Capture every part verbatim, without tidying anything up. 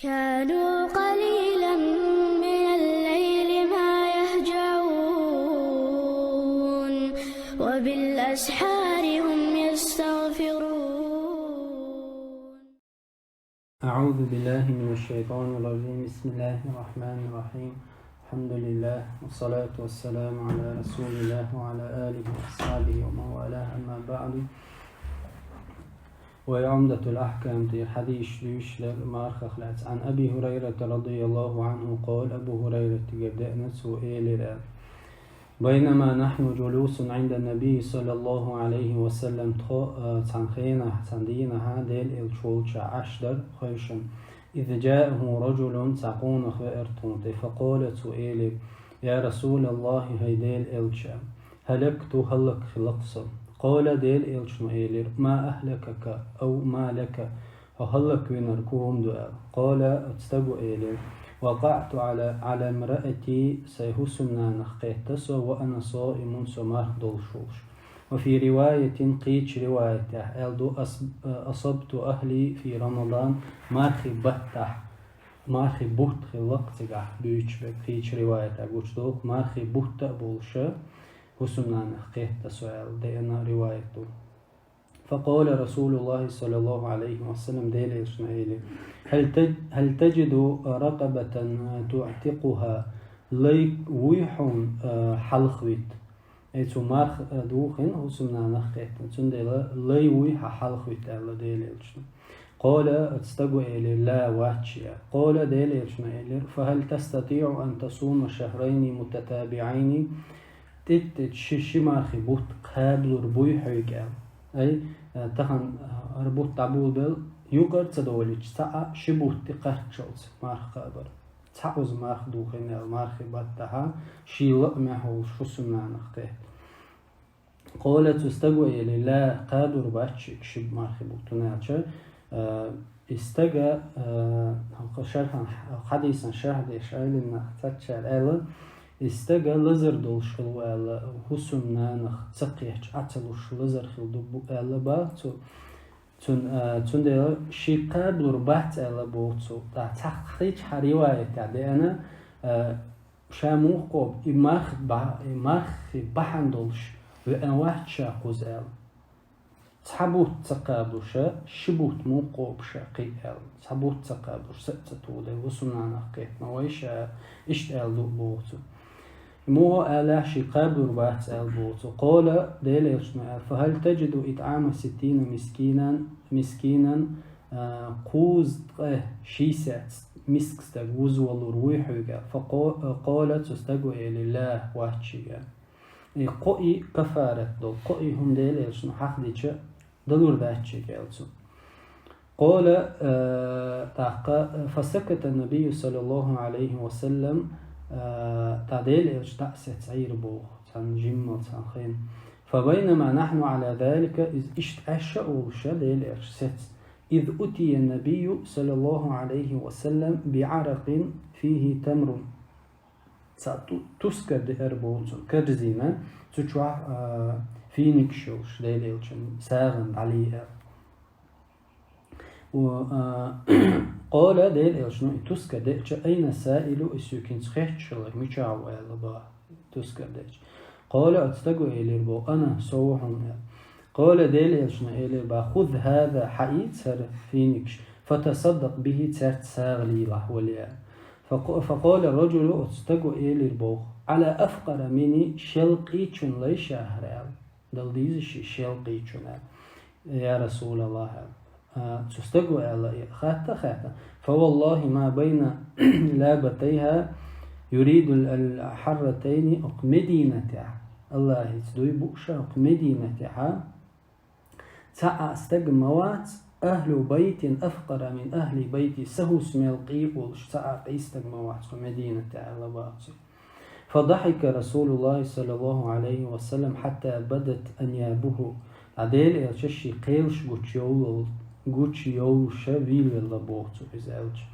كانوا قليلا من الليل ما يهجعون، وبالأسحار هم يستغفرون. أعوذ بالله من الشيطان الرجيم. بسم الله الرحمن الرحيم. الحمد لله، والصلاة والسلام على رسول الله وعلى آله وأصحابه ومن والاه، أما بعد. Вай Умдатул Ахкам тӀера хьадис дуьйцуш дерг мархах лаьцна. عن أبي هريرة رضي الله عنه قال, Абу Хурайратагара деана, цо элира: بينما نحن جلوس عند النبي صلى الله عليه وسلم, тхо, а, цхьан хенахь, цхьан дийнахьа Делан элча волчохь Ӏаш дара хевшина. إذ جاءه رجل, цхьа къонах веара тхуна тӀе, فقال, цо элира: يا رسول الله, хӀай Делан элча, هلكت, хӀаллакхилла-кх со. قال, Делан элчано элира: ما أهلكك أو ما لك, хьо хӀаллаквинарг хӀун хӀума ду аьлла. قال, оцу стага элира: وقعت على, على امرأتي, сайн хӀусамнанах кхетта со, وأنا صائم, со марха долуш волуш. وفي رواية, кхечу риваятехь аьлла ду: أص-, أصبت أهلي في رمضان, мархи баттахь, мархи бутт хилла-кх цигахь, дуьйцуш берг кхечу риваятехь гучудолу, мархи бутт а болуша, хӀусамнанах кхетта со аьлла, деана риваят ду. فقال رسول الله صلى الله عليه وسلم, Делан элчано элира: هل تج-, هل تجد رقبة تعتقها, лай вуй хьуна, а, хьалхавитта? Ай, цо марха, а, духийна хӀусамнанах кхетта, цундела лай вуй хьан хьалхавитта аьлла Делан элчано. قال, оцу стага элира: لا, вац шен. قال, Делан элчано элира: فهل تستطيع أن تصوم شهرين متتابعين, тӀе-, тӀе ши, ши мархи бутт кхабалур буй хьоьга аьлла. Ай, а, тахана, а, хӀара бутт дӀаболабелла, юкъара ца долуьйтуш, цхьаъ ши бутт тӀе кхаччалц марха кхабар. Цхьаъ уза марха духийна аьлла, мархи баттахьа, шен лаамехь волуш хӀусамнанах кхетта. قال, цу стага элира: لا, кхабалур бац шега ши мархи бутт, хӀунда аьлча, а, и стага, а, хӀокху шархьан, хьадисан шархь деш Ӏелам нах цхьаьччара аьлла, и стага лазар долуш хилла ву аьлла, хӀусамнанах ца кхетча, Ӏа ца луш лазар хилла ду бу аьлла бах цо. Цун-, а, цундела шега кхабалур бац аьлла боху цо. ТӀаккха цхьа кхечу хьан риваятехь деана, а, ша муха кхобу, и марх ба-, и мархи бахьана долуш веана вац ша кхуза аьлла. Цхьа бутт ца кхабалуша, ши бутт муха кхобу ша кхин аьлла. Цхьа бутт ца кхабалуш, са а ца туху дела, хӀусамнанах кхетта ма вай ша, иштта аьлла ду боху цо. Муха алахь шега кхабалур бац аьлла боху цо. قال, Делан элчано аьлла: فهل تجد إطعام ستين مسكينا, مسكينا, а, кхузткъе шийсаьц миска стаг вузавалур вуй хьоьга? فقا-, قال, цу стага элира: لا, вац шега. И кхоъ и кафарат долу, кхоъ и хӀума Делан элчано хьахдича, далур дац шега аьлла цо. قال, а, тӀаккха, فسكت النبي صلى الله عليه وسلم, а, тӀаккха Делан элча дӀа а сецна Ӏийра боху, цхьана жимма, цхьана хенахь. فبينما نحن على ذلك, иза иштта Ӏаш а волуша Делан элча сецна, إذ أتي النبي صلى الله عليه وسلم بعرق فيه تمر. Цхьа ту-, тускар деара боху цунна, карзина, цу чохь, а, финикаш йолуш, Делан элчанна сагӀина дӀалийна. Ва, а, قال, Делан элчано и тускар деача, أين السائل, и соьга хӀинца хетташ хилларг мичахь ву аьлла боху тускар деача. قال, оцу стага элира боху: أنا, со ву хьуна аьлла. قال, Делан элчано элира боху: خذ هذا, хьаийца хӀара финикаш, فتصدق به, цаьрца сагӀа лийлахь вале аьлла. فق-, فقال الرجل, оцу стага элира боху: على أفقر مني, шел къийчун лай ша хӀара аьлла. Дала дийза ши шел къийчун аьлла. Я Расулаллах, аьлла. А, цу стага аьлла, и хатта а хаьттина: فوالله ما بين لابتيها يريد ال-, الحرتين, оцу Мединатехь, Аллахьца дуй бу ша, оцу Мединатехьа цхьа а стаг ма вац, أهل بيت أفقر من أهل بيتي, сан хӀусамел къийна волуш цхьа а къийса стаг ма вац кху Мединатехь аьлла боху цо. فضحك رسول الله صلى الله عليه وسلم حتى بدت أنيابه. Ткъа Делан элча шен кхелаш гучуйовлал-, гучуйовлуша вийлавелла боху цо иза аьлча.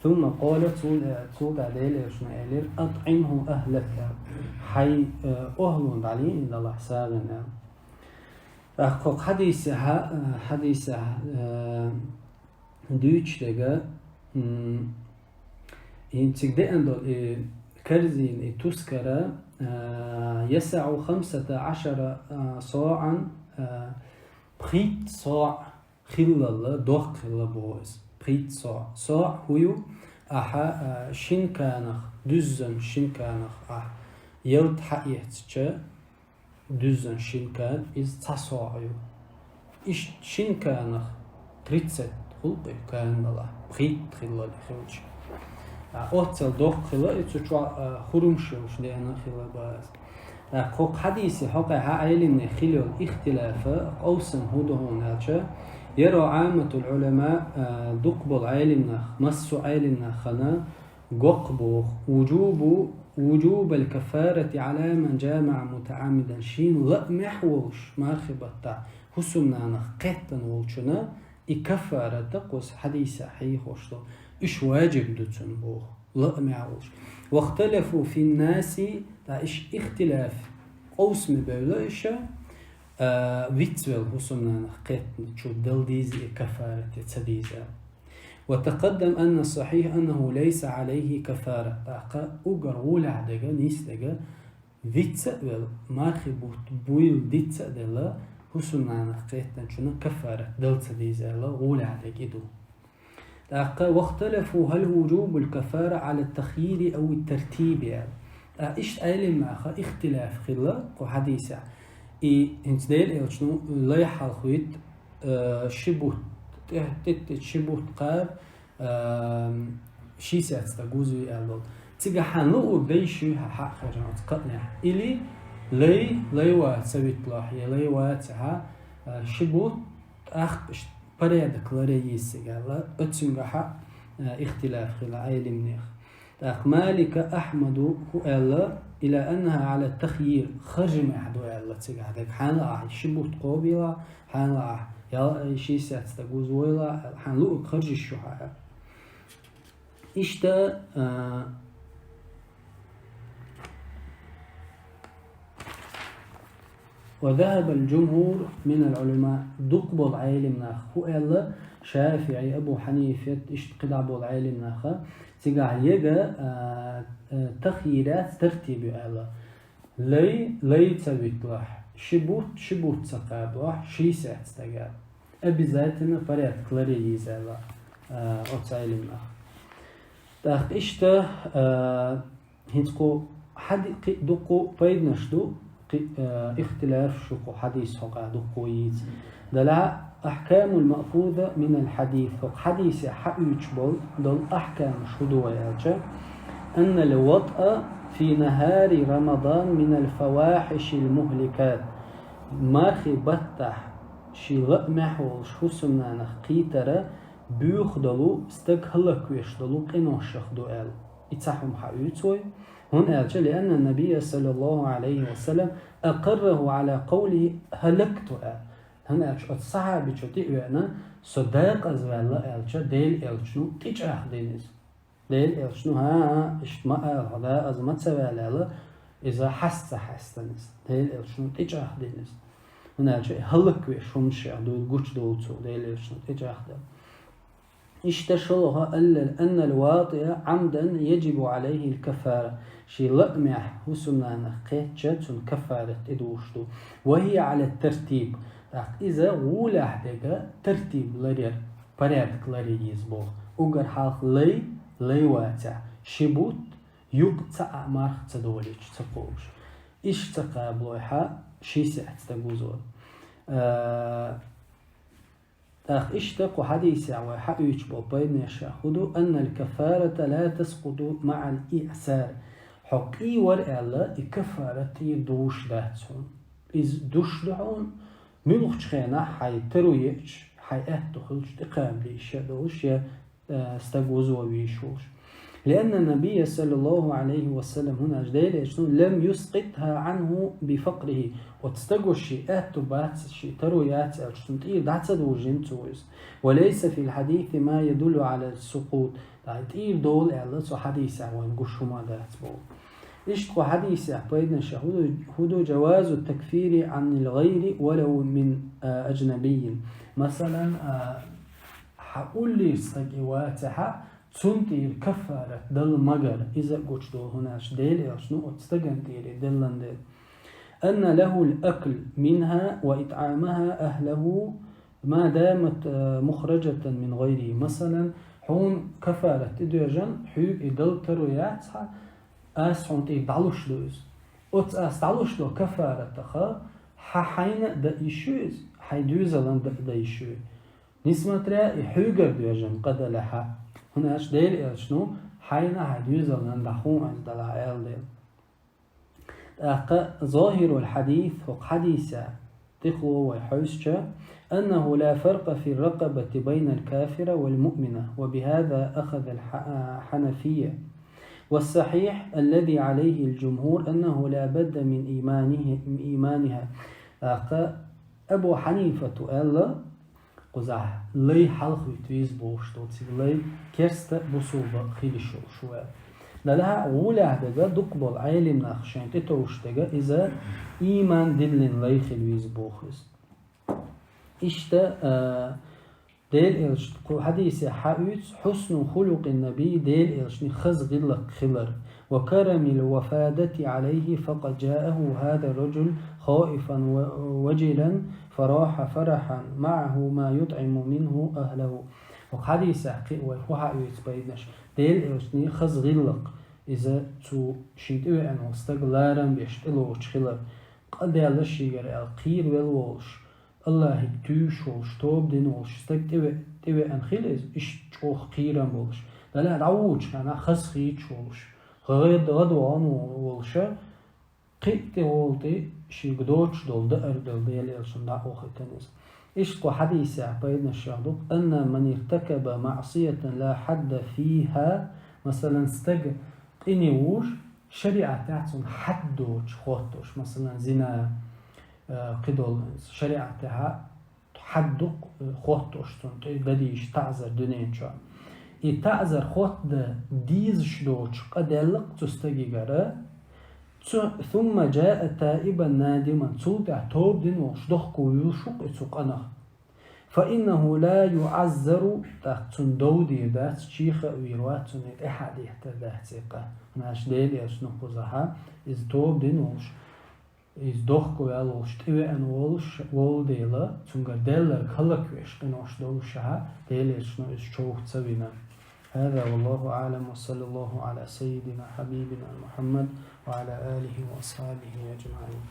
ثم قال, цул, цул тӀаьхьа Делан элчано элира: أطعمه أهلك, хьайн, э, охӀлонна дӀалийна делахь сагӀина аьлла. ТӀаккха хӀокху хьадисехьа, э, хьадисехь, э, дуьйцуш дерг, М, и цига деана долу и карзин, и тускара, а, يسع خمسة عشر, а, صاعا, а, пхийтта соӀ хиллал, доккха хилла боху иза. Пхийтта соӀ. СоӀ хӀун ю? Ахьа, а, шина канах, дуьззина шина канах ахьа ялта хьаэцча, дуьззина шина кан, иза цхьа соӀ ю. Иштта шина канах тридцать хуьлу-кх и кан балахь, пхийтта хиллал хилча. А, оццул доккха хилла, и цу чохь, а, хурмаш йолуш деана хилла боху иза. ТӀаккха хӀокху хьадисе хьокъехь Ӏеламнехан хилла йолу ихтилаф къовсам хӀун ду хьуна аьлча, يرى عامة العلماء, а, дукхахболу Ӏеламнах, массо а Ӏеламнахана, гӀоккха боху: وجوب، وجوب الكفارة على من جامع متعمدا. Шена лаамехь волуш, мархи баттахь хӀусамнанах кхеттина волчунна и каффарат, кхуза хьадисехь хьехош долу, уьш ваджиб ду цунна боху, лаамехь волуш. واختلفوا في الناس, ткъа уьш ихтилаф, къовсаме бевлла уьш, а, вицвелла хӀусамнанах кхеттинчо дала деза и каффарат я ца деза аьлла. وتقدم أن الصحيح أنه ليس عليه كفارة. ТӀаккха уггар гӀолехь дерг, нийса дерг, виц а велла, мархи бутт буйла диц а делла, хӀусамнанах кхеттинчунна каффарат дала ца деза аьлла, гӀолехь дерг и ду. ТӀаккха واختلفوا هل وجوب الكفارة على التخيير أو الترتيب аьлла. ТӀаккха иштта Ӏеламнаха ихтилаф хилла кху хьадисехь. И хӀинца Делан Элчано лай хьалхавитта, э, ши бутт, тӀе-, тӀе-, тӀе-, ши бутт кхаба, э, ши саьц стаг вузаве аьлла долу. Цига хьан луъург дайша ю хьан хьа а хержа оцу кхаънехь. Или лай, лай вац ца витталахь, я лай вац хьан, э, ши бутт, тӀаккха ш-, порядок ларъян еза цига аьлла, оцуьнгахь а, э, ихтилаф хилла Ӏеламнехан. ТӀаккха Малика Ахьмада хӀун аьлла: إلى أنها على التخيير, харжамехь ду аьлла цигахь дерг. Хьан лаахь ши бутт кхобийла, хьан лаахь ял-, ши саьц стаг вузавойла, хьан луъург харжаш ю хьан аьлла. Иштта, а, وذهب الجمهور من العلماء, дукхахболу Ӏеламнах хӀун аьлла, ШафиӀи, Абу Хьанифат, иштта кхидӀа болу Ӏеламнаха, цигахь ега, а, а, тахйир яц, тартиб ю аьлла. Лай, лай ца витталахь, ши бутт, ши бутт ца кхабалахь, ши саьц стаг аьлла. Обязательно порядок ларъян еза аьлла, а, оцу Ӏеламнаха. ТӀаккха иштта, а, хӀинца кху хьади-, кхин а дуккха пайданаш ду, кхин, а, ихтилаф шу кху хьадис хьокъехь дуккха йийца. Делахь, أحكام المأخوذة من الحديث, хӀокху хьадисехь хьаоьцуш болу, долу ахькамаш хӀун ду вай аьлча: أن الوطأ في نهار رمضان من الفواحش المهلكات. Мархи баттахь шен лаамехь волуш хӀусамнанах кхийтар буьйху долу, стаг хӀаллаквеш долу къиношех ду аьлла. И цхьа хӀума хьаоьцу вай, хӀунда аьлча لأن النبي صلى الله عليه وسلم أقره على قوله هلكت аьлла. ХӀунда аьлча оцу сахьабичо тӀе а веана, со декъаза ваьлла аьлча, Делан Элчано тӀечӀагӀдина иза. Делан Элчано, хӀан-хӀа, иштта ма ала, хьо декъаза ма ца ваьлла аьлла, иза хьаста ца хьаьстина иза. Делан Элчано тӀечӀагӀдина иза. ХӀунда аьлча и хӀаллаквеш хӀуманашех дуйла гучудолу цо, Делан Элчано тӀечӀагӀдина. Иштта шолгӀа аьлла: أن الواطئ عمدا يجب عليه الكفارة. Шен лаамехь хӀусамнанах кхетча, цунна каффарат тӀедугӀуш ду. وهي على الترتيب. ТӀаккха иза гӀолехь дерг тартиб ларъяр, порядок ларъян еза боху. Уггар хьалха лай, лай вацахь, ши бутт, юкъа цхьа а марха ца долуьйтуш, ца кхобуш. Иштта ца кхабалахь, ши саьц стаг вузавойла. А, ТӀаккха иштта кху хьадисехь вай хьаоьцуш болу пайданех хӀун ду: أن الكفارة لا تسقط مع الإعسار. Хьо къийвар аьлла, и каффарат тӀера дугӀуш дац хьуна. Иза душ ду хьуна, муьлххачу хенахь хьайн таро еача, хьайн аьтто хуьлча тӀекхаба дезаш а долуш, я, э, стаг вузаван везаш волуш. لأن النبي صلى الله عليه وسلم, хӀунда аьлча Делан Элчано, لم يسقطها عنه بفقره. Оцу стаго шен аьтто бац, шен таро яц аьлча, цунна тӀера дӀа ца дужийна цо иза. وليس في الحديث ما يدل على السقوط. ТӀаккха тӀера долу аьлла, цу хьадисехь вайна гуш хӀума дац боху. Иштта кху хьадисехь пайданех хӀун ду: хӀун ду: جواز التكفير عن الغير ولو من, а, أجنبي. Масалан, а, хьан уллера стаг и вацахь, цунна тӀера каффарат дала магара, иза а гучадолу, хӀунда аьлча Делан Элчано оцу стагана тӀера и делла дела. أن له الأكل منها وإطعامها أهله ما دامت مخرجة من غيره. Масала, хьуна каффарат тӀедоьжна, хьоьга и дала таро яц хьан, ас хьуна тӀера дӀалуш ду иза. Оцу ас дӀалуш долу каффаратах хьан хьайна а дан йиш ю иза, хьайн доьзална а дан йиш ю. Несмотря и хьоьгара доьжна къа далахь а, хӀунда аьлча Делан Элчано хьайна а, хьайн доьзална а дӀахьо иза далахь аьлла дела. ТӀаккха ظاهر الحديث, хӀокху хьадисехь тӀехула вай хьовсуча: أنه لا فرق في الرقبة بين الكافرة والمؤمنة، وبهذا أخذ الحنفية، والصحيح الذي عليه الجمهور أنه لا بد من إيمانه، من إيمانها. ТӀаккха Абу Хьанифата аьлла, кхузахь лай хьалхавита веза бохуш долу, цига лай керста а, бусулба а хила йиш йолуш ву аьлла. Делахь а гӀолехь дерг, дукхахболу Ӏелам нах шайна тӀетовжуш дерг, иза ийман диллина лай хила веза боху иза. Иштта, а, Делан Элчано кху хьадисехь хьаоьцу: حسن خلق النبي, Делан Элчанан хаза гӀиллакх хилар, وكرم الوفادة عليه، فقد جاءه هذا الرجل خائفا وجلا فراح فرحا معه ما يطعم منه أهله. ХӀокху хьадисехь кхин а вай хӀун хьаоьцу пайданаш? Делан Элчанан хаза гӀиллакх, иза цу шен тӀевеана волу стаг ларам беш тӀелоцуш хилар, къа даьлла шегара аьлла кхеравелла волуш, Аллахьига туьйсуш волуш, тоба дина волуш стаг тӀеве-, тӀевеана хила иза, иштта чӀогӀа кхерам болуш. Делахь а дӀавоьдучу хенахь хазахеташ волуш, гӀад-, гӀадвахана волуша, кхин а тӀехула тӀе шега доцуш долу даар дала Делан Элчано дӀа а вахийтина иза. Иштта кху хьадисехь пайданаш ду: أن من ارتكب معصية لا حد فيها, масалан, стаг къине вуш, шариӀатехь цунна хьадд доцуш, хоттуш, масалан, зина, а, кхидолу, шариӀатехь хьадд ду-кх, хоттуш цунна тӀе дан дийша таӀзар дуьнен чохь. И таӀзар хоттадан дезаш доцуш къа даьлла-кх цу стагигара, цу, ثم جاء تائبا نادما, цул тӀаьхьа тоба дина волуш дохко вуьйлуш ву-кх и цу къинах. فإنه لا يعزر, тӀаккха цунна дов дийр дац, чехавийр вац, цунна тӀаьхьа дехьа дер дац и къа. ХӀунда аьлча Делан Элчано кхузахь иза тоба дина волуш, иза дохко ваьлла волуш, тӀевеана волуш волу дела, цуьнгара делларг хӀаллаквеш къинош долушшехь, Делан Элчано иза човха ца вина. هذا والله أعلم، وصلى الله على سيدنا حبيبنا محمد وعلى آله وأصحابه أجمعين.